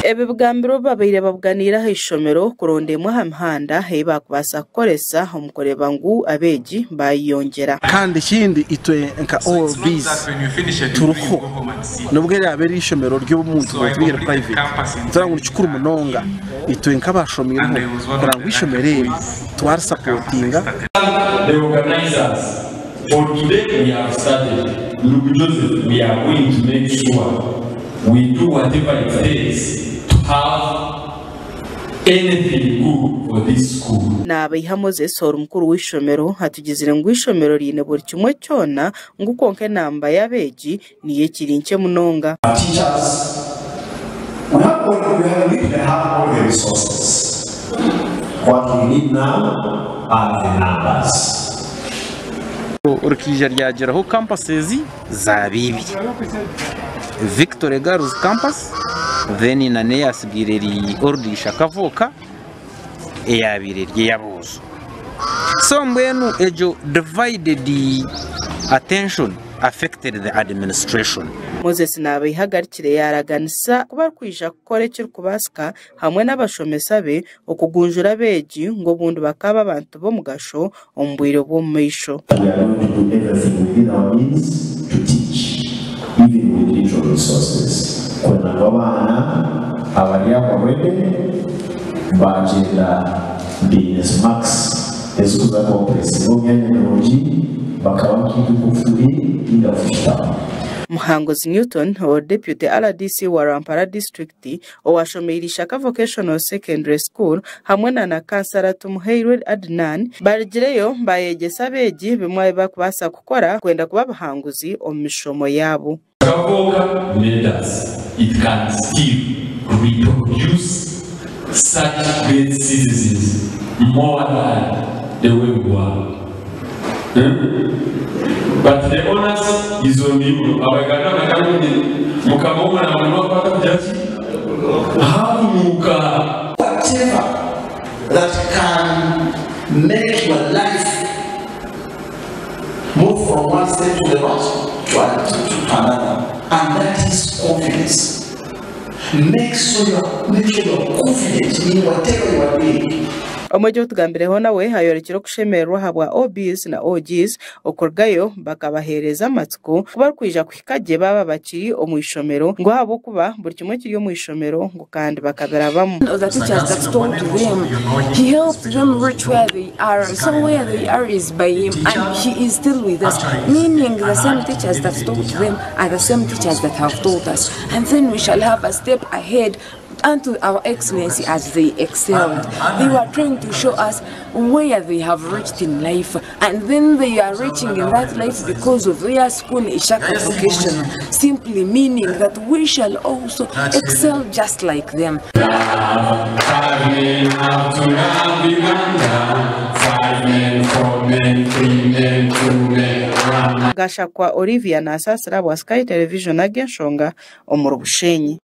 Ebi bigambirwe obu babaire babuganiire aha ishomero kuronda emwe aha mihanda ei baakubaasa kukoresa omu kureeba ngu abeegi baayeyongyera. Kandi ekindi itwe nka OLBs turiho n'obu eraabe eri eishomero ry'omuntu buntu eri private, nitureeba ngu nikikuru munonga itwe nk'abashomireho kureba ngu eishomero eri twarisapotinga. The organizers for today we have started Ndugu Joseph we are going to make sure we do whatever it takes to have anything good for this school. Naabaiha Moses ori mukuru w'eishomero atugizire ngu eishomero riine buri kimwe kyona ngu kwonka enamba y'abeegi niyo ekiri nkye munonga. Teachers, we have all, we have, we have all the resources. What we need now are the numbers. Rikaija ryagiraho campuses zaaba ibiri, Victory Girls Campus then na n'eyasigaire eri Old Ishaka Voka eyabaire eri ey'aboojo. So mbwenu egyo divided attention affected the administration. Moses Nabaiha agarukire yaaraganisa ku barikwija kukora ekirikubaasika hamwe n'abashomesa be okugunjura abeegi ngu obundi bakaaba abantu b'omugasho omu bwire bw'omumaisho. We are going to do everything within our means to teach even with little resources kwenda ngu abaana abari aho already baagyenda baine marks ezikuza kubapuresinga omu myanya mirungi bakaba nkaitwe oku turi ninga kuhikaho. Muhanguzi Newton, owa Deputy RDC wa Rwampara District, owashomeire Ishaka Vocational Secondary School hamwe na na Kansara Tumuhairwe Adnan barugireyo bayegyesa abeegi bimwe ebi barikubaasa kukora kwenda kuba abahanguzi omu mishomo yaabo. Kakoka made us, it can still reproduce such great citizens more than the way we were. Hmm? But the onus is on you. Abaganda bagamba ngu mukama w'omuramba niwe akwata kugira ki? Ahakunuuka. Whatever that can make your life move from one state to the what? To, to, to another. And that is confidence. Make sure you are, make sure you are confident in whatever you are doing. Omwegi ou tugambireho nawe ayorekire okushemererwa ahabwa OBs na OGs okurugayo bakabaheereza amatsiko ku barikwija kuhika gye baaba bakiri omu ishomero ngu ahabw'okuba buri kimwe ekiri omu ishomero ngu kandi bakabirabamu. The teachers that taught them, he helped them reach where they are. So where they are is by him and he is still with us. Meaning the same teachers that taught them are the same teachers that have taught us. And then we shall have a step ahead unto our excellency as they excelled. They were trying to show us where they have reached in life and then they are reaching in that life because of their school Ishaka vocational, simply meaning that we shall also excel just like them. Gashakwa Olivia naasaasira abwa Sky Television ag'enshonga omuri Bushenyi.